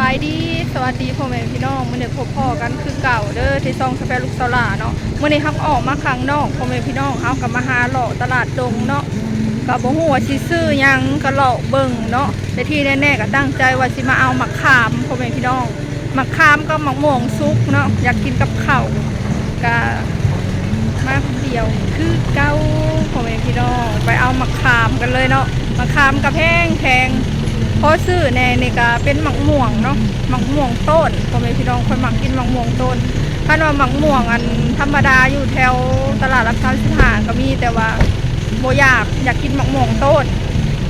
ສະບາຍດີ ສະຫວັດດີພໍ່ແມ່ພີ່ນ້ອງ ມື້ນີ້ພົບພໍ້ກັນຄືເກົ່າເດີ ທີ່ຊ່ອງສາວແພວລູກສາວຫຼ້າເນາະ. ມື້ນີ້ເຮົາອອກມາຂ້າງນອກ ພໍ່ແມ່ພີ່ນ້ອງ ເຮົາກໍມາຫາເລາະຕະຫຼາດດົງເນາະ. ກໍບໍ່ຮູ້ວ່າຊິຊື້ຫຍັງ ກໍເລາະເບິ່ງເນາະ ແຕ່ທີ່ແນ່ໆ ກໍຕັ້ງໃຈວ່າຊິມາເອົາໝາກຂາມ ພໍ່ແມ່ພີ່ນ້ອງ. ໝາກຂາມກັບໝາກມ່ວງສຸກເນາະ ຢາກກິນກັບເຂົ້າ ກະມາຄົນດຽວຄືເກົ່າ ພໍ່ແມ່ພີ່ນ້ອງ. ໄປເອົາໝາກຂາມກັນເລີຍເນາະ ໝາກຂາມກະແພງໆ ພໍຊື້ແດ່. ນີ້ກະເປັນໝາກມ່ວງເນາະ ໝາກມ່ວງຕົ້ນ ພໍ່ແມ່ພີ່ນ້ອງ ຂ້ອຍມັກກິນໝາກມ່ວງຕົ້ນ. ຄັນວ່າໝາກມ່ວງອັນທຳມະດາຢູ່ແຖວຕະຫຼາດຫຼັກສາມສິບຫ້າກໍມີ ແຕ່ວ່າບໍ່ຢາກ ຢາກກິນໝາກມ່ວງຕົ້ນ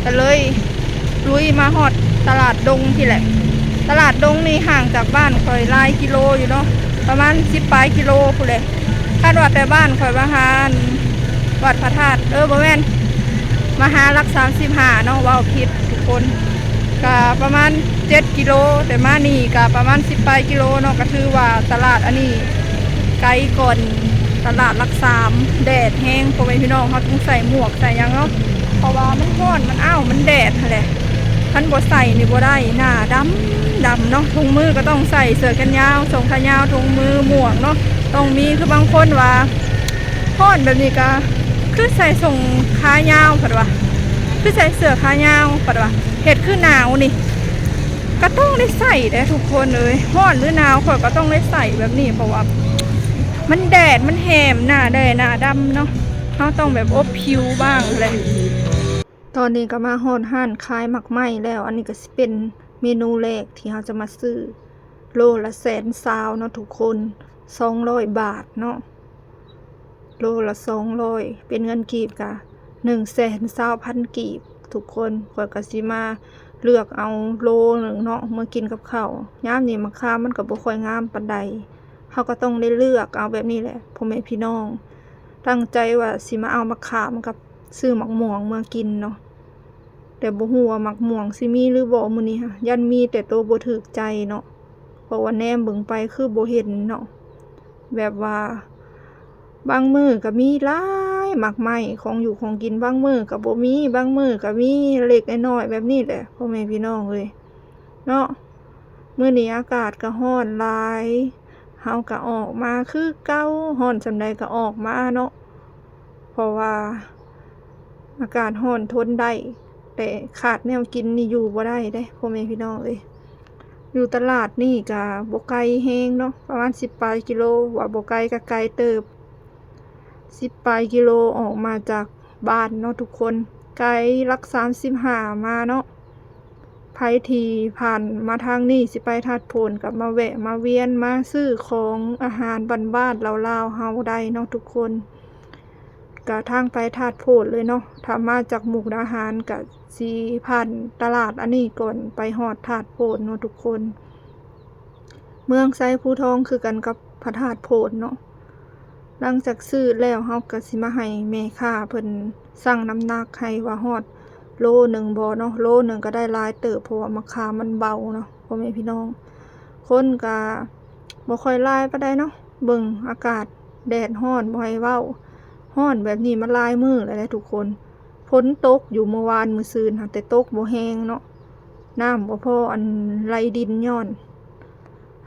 ກໍເລີຍ ລຸຍມາຮອດຕະຫຼາດດົງພີ້ແຫຼະ. ຕະຫຼາດດົງນີ້ຫ່າງຈາກບ້ານຂ້ອຍຫຼາຍກິໂລຢູ່ເນາະ ປະມານສິບປາຍກິໂລພຸ້ນແຫຼະ. ຄັນວ່າແຕ່ບ້ານຂ້ອຍມາຫາອັນວັດພະທາດ ເອີ ບໍ່ແມ່ນ ມາຫາຫຼັກສາມສິບຫ້າເນາະ ເວົ້າຜິດທຸກຄົນ ກະປະມານເຈັດກິໂລ ແຕ່ມານີ້ກະປະມານສິບປາຍກິໂລເນາະ. ກະຖືວ່າຕະຫຼາດອັນນີ້ ໄກກ່ອນຕະຫຼາດຫຼັກສາມ ແດດແຮງ ພໍ່ແມ່ພີ່ນ້ອງ ເຮົາຕ້ອງໃສ່ໝວກໃສ່ຫຍັງເນາະ ເພາະວ່າມັນຮ້ອນ ມັນອ້າວ ມັນແດດຫັ້ນແຫຼະ. ຄັນບໍ່ໃສ່ນີ້ບໍ່ໄດ້ ໜ້າດຳດຳເນາະ. ຖົງມືກໍຕ້ອງໃສ່ ເສື້ອແຂນຍາວ ສົ້ງຂາຍາວ ຖົງມື ໝວກເນາະ ຕ້ອງມີ. ຄືບາງຄົນວ່າ ຮ້ອນແບບນີ້ກະຄືໃສ່ສົ້ງຂາຍາວ ເພິ່ນວ່າ ຄືໃສ່ເສື້ອຂາຍາວ ເພິ່ນວ່າ ເຮັດຄືໜາວນີ້ ກໍຕ້ອງໄດ້ໃສ່ເດ້ທຸກຄົນເອີຍ ຮ້ອນຫຼືໜາວຂ້ອຍກໍຕ້ອງໄດ້ໃສ່ແບບນີ້ ເພາະວ່າມັນແດດ ມັນແຮມ ໜ້າແດ່ໜ້າດຳເນາະ ເຮົາຕ້ອງແບບອົບຜິວບ້າງແຫຼະ. ຕອນນີ້ກໍມາຮອດຮ້ານຂາຍໝາກໄມ້ແລ້ວ ອັນນີ້ກໍຊິເປັນເມນູແລກທີ່ເຮົາຈະມາຊື້ ໂລລະແສນຊາວເນາະທຸກຄົນ ສອງຮ້ອຍບາດເນາະ. ໂລລະສອງຮ້ອຍ ເປັນເງິນກີບກະໜຶ່ງແສນຊາວພັນກີບທຸກຄົນ. ຂ້ອຍກະຊິມາເລືອກເອົາໂລໜຶ່ງເນາະ ເມືອກິນກັບເຂົ້າ. ຍາມນີ້ໝາກຂາມມັນກະບໍ່ຄ່ອຍງາມປານໃດ ເຮົາກະຕ້ອງໄດ້ເລືອກເອົາແບບນີ້ແຫຼະ ພໍ່ແມ່ພີ່ນ້ອງ. ຕັ້ງໃຈວ່າຊິມາເອົາໝາກຂາມກັບຊື້ໝາກມ່ວງເມືອກິນເນາະ ແຕ່ບໍ່ຮູ້ວ່າໝາກມ່ວງຊິມີຫຼືບໍ່ມື້ນີ້ ຢ້ານມີແຕ່ໂຕບໍ່ຖືກໃຈເນາະ ເພາະວ່າແນມເບິ່ງໄປຄືບໍ່ເຫັນເນາະ. ແບບວ່າບາງມື້ກໍມີຫຼາຍໝາກໄມ້ ຂອງຢູ່ຂອງກິນ ບາງມື້ກໍບໍ່ມີ ບາງມື້ກໍມີເລັກນ້ອຍແບບນີ້ແຫຼະ ພໍ່ແມ່ພີ່ນ້ອງເອີຍເນາະ. ມື້ນີ້ອາກາດກໍຮ້ອນຫຼາຍ ເຮົາກໍອອກມາຄືເກົ່າ ຮ້ອນສ່ຳໃດກໍອອກມາເນາະ ເພາະວ່າອາກາດຮ້ອນທົນໄດ້ ແຕ່ຂາດແນວກິນນີ້ຢູ່ບໍ່ໄດ້ເດ້ ພໍ່ແມ່ພີ່ນ້ອງເອີຍ. ຢູ່ຕະຫຼາດນີ້ກະບໍ່ໄກແຮງເນາະ ປະມານສິບປາຍກິໂລ ວ່າບໍ່ໄກກະໄກເຕີບ ສິບປາຍກິໂລອອກມາຈາກບ້ານເນາະທຸກຄົນ ໄກຫຼັກສາມສິບຫ້າມາເນາະ. ໃຜທີ່ຜ່ານມາທາງນີ້ຊິໄປທາດໂພນ ກະມາແວະມາວຽນ ມາຊື້ຂອງອາຫານບ້ານໆລາວໆເຮົາໄດ້ເນາະທຸກຄົນ. ກະທາງໄປທາດໂພນເລີຍເນາະ ຖ້າມາຈາກມຸກດາຫານກະຊິຜ່ານຕະຫຼາດອັນນີ້ກ່ອນໄປຮອດທາດໂພນເນາະທຸກຄົນ. ເມືອງໄຊພູທອງຄືກັນກັບພະທາດໂພນເນາະ. ຫຼັງຈາກຊື້ແລ້ວເຮົາກະຊິມາໃຫ້ແມ່ຄ້າເພິ່ນຊັ່ງນ້ຳໜັກໃຫ້ວ່າຮອດໂລໜຶ່ງບໍ່ເນາະ ໂລໜຶ່ງກະໄດ້ຫຼາຍເຕີບ ເພາະວ່າໝາກຂາມມັນເບົາເນາະ ພໍ່ແມ່ພີ່ນ້ອງ. ຄົນກະບໍ່ຄ່ອຍຫຼາຍປານໃດເນາະ ເບິ່ງອາກາດແດດຮ້ອນບໍ່ໃຫ້ເວົ້າ ຮ້ອນແບບນີ້ມາຫຼາຍມື້ແລ້ວເດ້ທຸກຄົນ. ຝົນຕົກຢູ່ມື້ວານມື້ຊືນຫັ້ນ ແຕ່ຕົກບໍ່ແຮງເນາະ ນ້ຳບໍ່ພໍອັນໄຫຼດິນຍ້ອນ.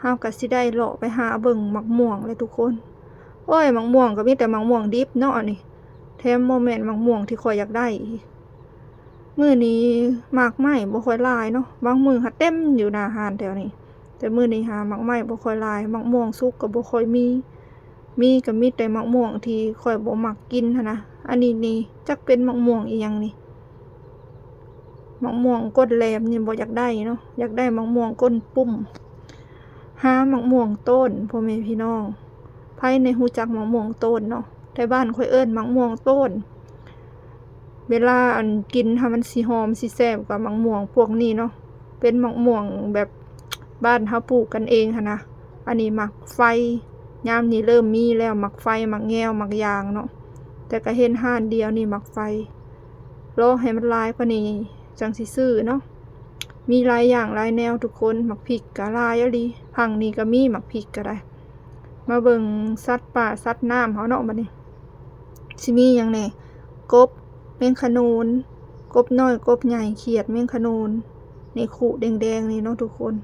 ເຮົາກະຊິໄດ້ເລາະໄປຫາເບິ່ງໝາກມ່ວງແຫຼະທຸກຄົນ. ໂອ້ຍ ໝາກມ່ວງກະມີແຕ່ໝາກມ່ວງດິບເນາະອັນນີ້ ແຖມບໍ່ແມ່ນໝາກມ່ວງທີ່ຂ້ອຍຢາກໄດ້ອີກ. ມື້ນີ້ໝາກໄມ້ບໍ່ຄ່ອຍຫຼາຍເນາະ ບາງມື້ຫາເຕັມຢູ່ໜ້າຮ້ານແຖວນີ້ ແຕ່ມື້ນີ້ຫາໝາກໄມ້ບໍ່ຄ່ອຍຫຼາຍ ໝາກມ່ວງສຸກກະບໍ່ຄ່ອຍມີ. ມີກະມີແຕ່ໝາກມ່ວງທີ່ຂ້ອຍບໍ່ມັກກິນຫັ້ນນະ. ອັນນີ້ນີ້ຈັກເປັນໝາກມ່ວງອີ່ຫຍັງນີ້ ໝາກມ່ວງກົ້ນແຫຼມນີ້ບໍ່ຢາກໄດ້ເນາະ ຢາກໄດ້ໝາກມ່ວງກົ້ນປຸ້ມ. ຫາໝາກມ່ວງໂຕ້ນ ພໍ່ແມ່ພີ່ນ້ອງ ໃຜແນ່ຮູ້ຈັກໝາກມ່ວງໂຕ້ນເນາະ ແຖວບ້ານຂ້ອຍເອີ້ນໝາກມ່ວງໂຕ້ນ. ເວລາອັນກິນຫາມັນຊິຫອມຊິແຊບກະໝາກມ່ວງພວກນີ້ເນາະ ເປັນໝາກມ່ວງແບບບ້ານເຮົາປູກກັນເອງຫັ້ນນະ. ອັນນີ້ໝາກໄຟ ຍາມນີ້ເລີ່ມມີແລ້ວ ໝາກໄຟ ໝາກແງວ ໝາກຢາງເນາະ ແຕ່ກະເຫັນຮ້ານດຽວນີ້ໝາກໄຟ. ລໍໃຫ້ມັນຫຼາຍກວ່ານີ້ຈັ່ງຊິຊື້ເນາະ. ມີຫຼາຍຢ່າງຫຼາຍແນວທຸກຄົນ ໝາກພິກກະຫຼາຍອີ່ຫຼີ ພັງນີ້ກະມີໝາກພິກກະໄດ້. ມາເບິ່ງສັດປ່າສັດນ້ຳເຮົາເນາະ ບາດນີ້ ຊິມີຫຍັງແນ່ ກົບ ແມງຂະໂໜນ ກົບນ້ອຍ ກົບໃຫຍ່ ຂຽດ ແມງຂະໂໜນ ໃນຄຸແດງໆນີ້ເນາະທຸກຄົນ.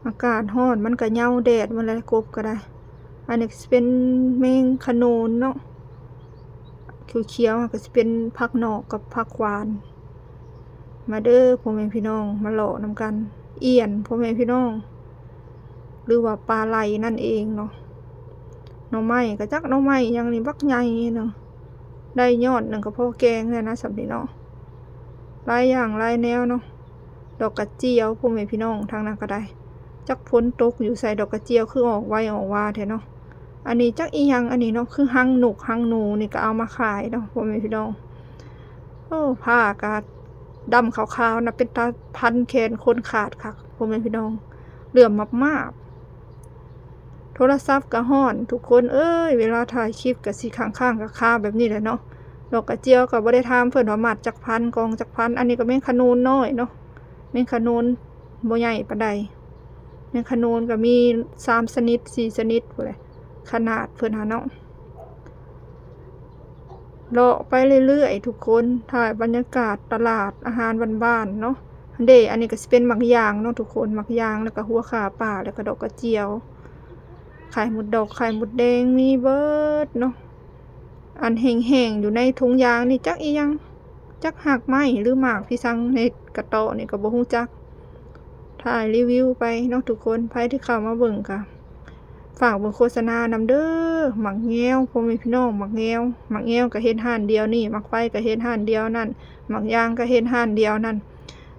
ອາກາດຮ້ອນ ມັນກະເຍົາແດດໝົດແຫຼະ ກົບກະໄດ້. ອັນນີ້ກະຊິເປັນແມງຂະໂໜນເນາະ ຂຽວໆ ກະຊິເປັນຜັກນອກກັບຜັກຫວານ. ມາເດີພໍ່ແມ່ພີ່ນ້ອງ ມາເລາະນຳກັນ. ອຽນ ພໍ່ແມ່ພີ່ນ້ອງ ຫຼືວ່າປາໄຫຼນັ້ນເອງເນາະ. ໜໍ່ໄມ້ກະຈັກໜໍ່ໄມ້ຫຍັງນີ້ ບັກໃຫຍ່ເນາະ ໄດ້ຍອດໜຶ່ງກະພໍແກງແລ້ວນະ ສ່ຳນີ້ເນາະ. ຫຼາຍຢ່າງຫຼາຍແນວເນາະ. ດອກກະຈຽວ ພໍ່ແມ່ພີ່ນ້ອງ ທາງນັ້ນກະໄດ້ ຈັກຝົນຕົກຢູ່ໃສ ດອກກະຈຽວຄືອອກໄວອອກວາແທ້ເນາະ. ອັນນີ້ຈັກອີ່ຫຍັງອັນນີ້ເນາະ ຄືຮັງນົກຮັງໜູນີ້ກະເອົາມາຂາຍເນາະ ພໍ່ແມ່ພີ່ນ້ອງ. ໂອ້ ຜ້າກະດຳຂາວໆນະ ເປັນຕາພັນແຂນຄົນຂາດຄັກ ພໍ່ແມ່ພີ່ນ້ອງ. ເຫຼື້ອມມາບໆ ໂທລະສັບກະຮ້ອນ ທຸກຄົນເອີຍ. ເວລາຖ່າຍຄລິບກະຊິຄ້າງໆຄາໆແບບນີ້ແຫຼະເນາະ. ດອກກະຈຽວກະບໍ່ໄດ້ຖາມເພິ່ນວ່າມັດຈັກພັນ ກອງຈັກພັນ. ອັນນີ້ກະແມງຂະໂໜນນ້ອຍເນາະ ແມງຂະໂໜນບໍ່ໃຫຍ່ປານໃດ. ແມງຂະໂໜນກະມີສາມຊະນິດ ສີ່ຊະນິດພຸ້ນແຫຼະ ຂະໜາດເພິ່ນຫັ້ນເນາະ. ເລາະໄປເລື້ອຍໆ ທຸກຄົນ ຖ່າຍບັນຍາກາດຕະຫຼາດອາຫານບ້ານໆເນາະ. ເດ້ ອັນນີ້ກະຊິເປັນໝາກຢາງເນາະ ທຸກຄົນ ໝາກຢາງ ແລ້ວກະຫົວຂ່າປ່າ ແລ້ວກະດອກກະຈຽວ ໄຂ່ມົດດອກ ໄຂ່ມົດແດງ ມີເບີດເນາະ. ອັນແຫ້ງໆຢູ່ໃນຖົງຢາງນີ້ຈັກອີ່ຫຍັງ ຈັກຮາກໄມ້ ຫຼືໝາກພິຊັງ ໃນກະເຕາະນີ້ກະບໍ່ຮູ້ຈັກ. ຖ່າຍຣີວິວໄປເນາະທຸກຄົນ. ໃຜທີ່ເຂົ້າມາເບິ່ງກະຝາກເບິ່ງໂຄສະນານຳເດີ. ໝາກແງວ ພໍ່ແມ່ພີ່ນ້ອງ ໝາກແງວ ໝາກແງວກະເຮັດຮ້ານດຽວນີ້ ໝາກໄຟກະເຮັດຮ້ານດຽວນັ້ນ ໝາກຢາງກະເຮັດຮ້ານດຽວນັ້ນ.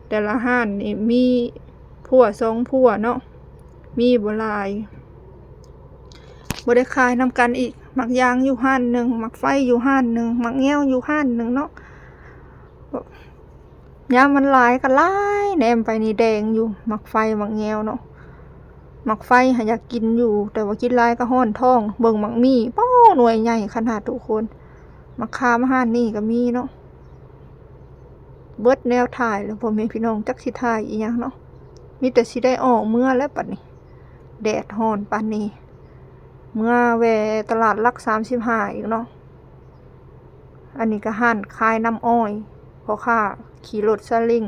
ແຕ່ລະຮ້ານນີ້ມີພົ່ວສອງພົ່ວເນາະ ມີບໍ່ຫຼາຍ ບໍ່ໄດ້ຂາຍນຳກັນອີກ. ໝາກຢາງຢູ່ຮ້ານໜຶ່ງ ໝາກໄຟຢູ່ຮ້ານໜຶ່ງ ໝາກແງວຢູ່ຮ້ານໜຶ່ງເນາະ. ຍາມມັນຫຼາຍກະຫຼາຍ ແນມໄປນີ້ແດງຢູ່ ໝາກໄຟໝາກແງວເນາະ. ໝາກໄຟຫັ້ນຢາກກິນຢູ່ ແຕ່ວ່າກິນຫຼາຍກະຮ້ອນທ້ອງ. ເບິ່ງໝາກໝີ່ ປ້ອ ໜ່ວຍໃຫຍ່ຂະໜາດທຸກຄົນ. ໝາກຂາມຮ້ານນີ້ກະມີເນາະ. ເບິດແນວຖ່າຍແລ້ວ ພໍ່ແມ່ພີ່ນ້ອງ ຈັກຊິຖ່າຍອີ່ຫຍັງເນາະ. ມີແຕ່ຊິໄດ້ອອກເມືອແລ້ວບັດນີ້ ແດດຮ້ອນປານນີ້. ເມືອແວ່ຕະຫຼາດຫຼັກສາມສິບຫ້າອີກເນາະ. ອັນນີ້ກະຮ້ານຂາຍນ້ຳອ້ອຍ ພໍ່ຄ້າຂີ່ລົດຊາເລັງ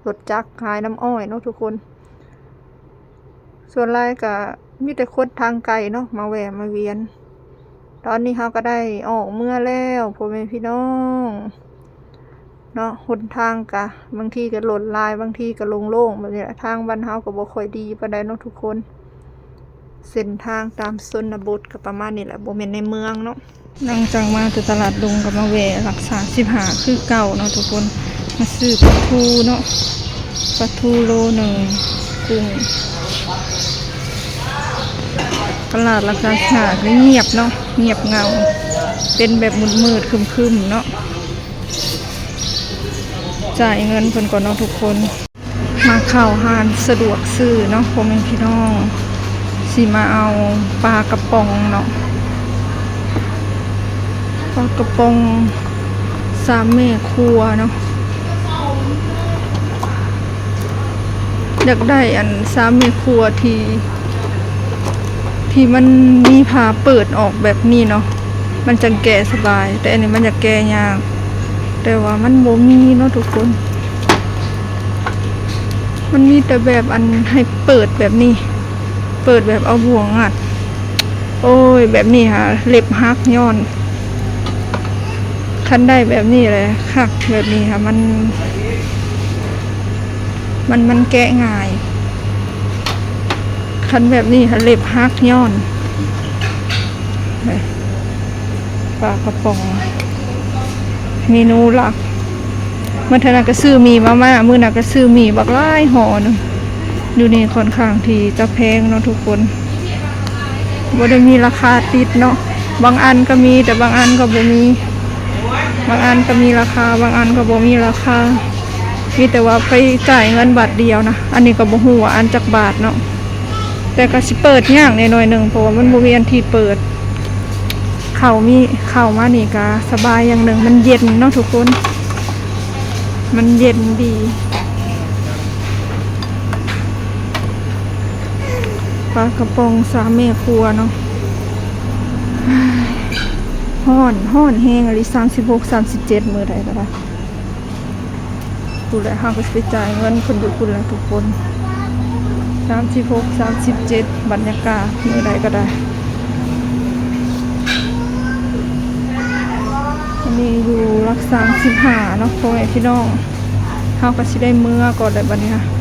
ລົດຈັກຂາຍນ້ຳອ້ອຍເນາະທຸກຄົນ. ສ່ວນຫຼາຍກະມີແຕ່ຄົນທາງໄກເນາະ ມາແວ່ມາວຽນ. ຕອນນີ້ເຮົາກະໄດ້ອອກເມືອແລ້ວ ພໍ່ແມ່ພີ່ນ້ອງເນາະ. ຫົນທາງກະບາງທີກະລົດຫຼາຍ ບາງທີກະໂລ່ງໆແບບນີ້ແຫຼະ. ທາງບ້ານເຮົາກະບໍ່ຄ່ອຍດີປານໃດເນາະທຸກຄົນ. ເສັ້ນທາງຕາມຊົນນະບົດກະປະມານນີ້ແຫຼະ ບໍ່ແມ່ນໃນເມືອງເນາະ. ຫຼັງຈາກມາແຕ່ຕະຫຼາດດົງກະມາແວ່ຫຼັກສາມສິບຫ້າຄືເກົ່າເນາະທຸກຄົນ. ມາຊື້ປາທູເນາະ ປາທູໂລໜຶ່ງ ກຸ້ງ. ຕະຫຼາດຫຼັກສາມສິບຫ້ານີ້ງຽບເນາະ ງຽບເຫງົາ ເປັນແບບມືດໆຄຶມໆເນາະ. ຈ່າຍເງິນເພິ່ນກ່ອນເນາະທຸກຄົນ. ມາເຂົ້າຮ້ານສະດວກຊື້ເນາະ ພໍ່ແມ່ພີ່ນ້ອງ ຊິມາເອົາປາກະປ໋ອງເນາະ ປາກະປ໋ອງສາມແມ່ຄົວເນາະ. ຢາກໄດ້ອັນສາມແມ່ຄົວທີ່ ທີ່ມັນມີຝາເປີດອອກແບບນີ້ເນາະ ມັນຈັ່ງແກະສະບາຍ. ແຕ່ອັນນີ້ມັນຢາກແກະຍາກ ແຕ່ວ່າມັນບໍ່ມີເນາະທຸກຄົນ. ມັນມີແຕ່ແບບອັນໃຫ້ເປີດແບບນີ້ ເປີດແບບເອົາບ່ວງງັດ. ໂອ້ຍ ແບບນີ້ຫາເລັບຫັກຍ້ອນ. ຄັນໄດ້ແບບນີ້ແຫຼະຄັກ ແບບນີ້ຫາມັນ ມັນ ມັນແກະງ່າຍ. ຄັນແບບນີ້ຫາເລັບຫັກຍ້ອນ. ປາກະປ໋ອງ ເມນູຫຼັກ. ມື້ເທື່ອນັ້ນກະຊື້ໝີ່ມາມ່າ ມື້ນັ້ນກະຊື້ໝີ່ບັກຫຼາຍຫໍ່ໜຶ່ງ. ຢູ່ນີ້ຂ້ອນຂ້າງທີ່ຈະແພງເນາະທຸກຄົນ ບໍ່ໄດ້ມີລາຄາຕິດເນາະ. ບາງອັນກະມີ ແຕ່ບາງອັນກະບໍ່ມີ ບາງອັນກະມີລາຄາ ບາງອັນກະບໍ່ມີລາຄາ. ມີແຕ່ວ່າໄປຈ່າຍເງິນບາດດຽວນະ. ອັນນີ້ກະບໍ່ຮູ້ວ່າອັນຈັກບາດເນາະ ແຕ່ກະຊິເປີດຍາກແດ່ໜ້ອຍໜຶ່ງ ເພາະວ່າມັນບໍ່ມີອັນທີ່ເປີດ. ເຂົ້າມີ ເຂົ້າມານີ້ກະສະບາຍຢ່າງໜຶ່ງ ມັນເຢັນເນາະທຸກຄົນ ມັນເຢັນດີ. ປາກະປ໋ອງສາມແມ່ຄົວເນາະ. ຮ້ອນ ຮ້ອນແຮງອີ່ຫຼີ ສາມສິບຫົກ ສາມສິບເຈັດ ມື້ໃດກະໄດ້. ພຸ້ນແຫຼະ ເຮົາກະຊິໄປຈ່າຍເງິນເພິ່ນຢູ່ພຸ້ນແຫຼະທຸກຄົນ. ສາມສິບຫົກ ສາມສິບເຈັດ ບັນຍາກາດມື້ໃດກໍໄດ້. ອັນນີ້ຢູ່ຫຼັກສາມສິບຫ້າເນາະ ພໍ່ແມ່ພີ່ນ້ອງ. ເຮົາກໍຊິໄດ້ເມືອກ່ອນແລ້ວບັດນີ້ນະ.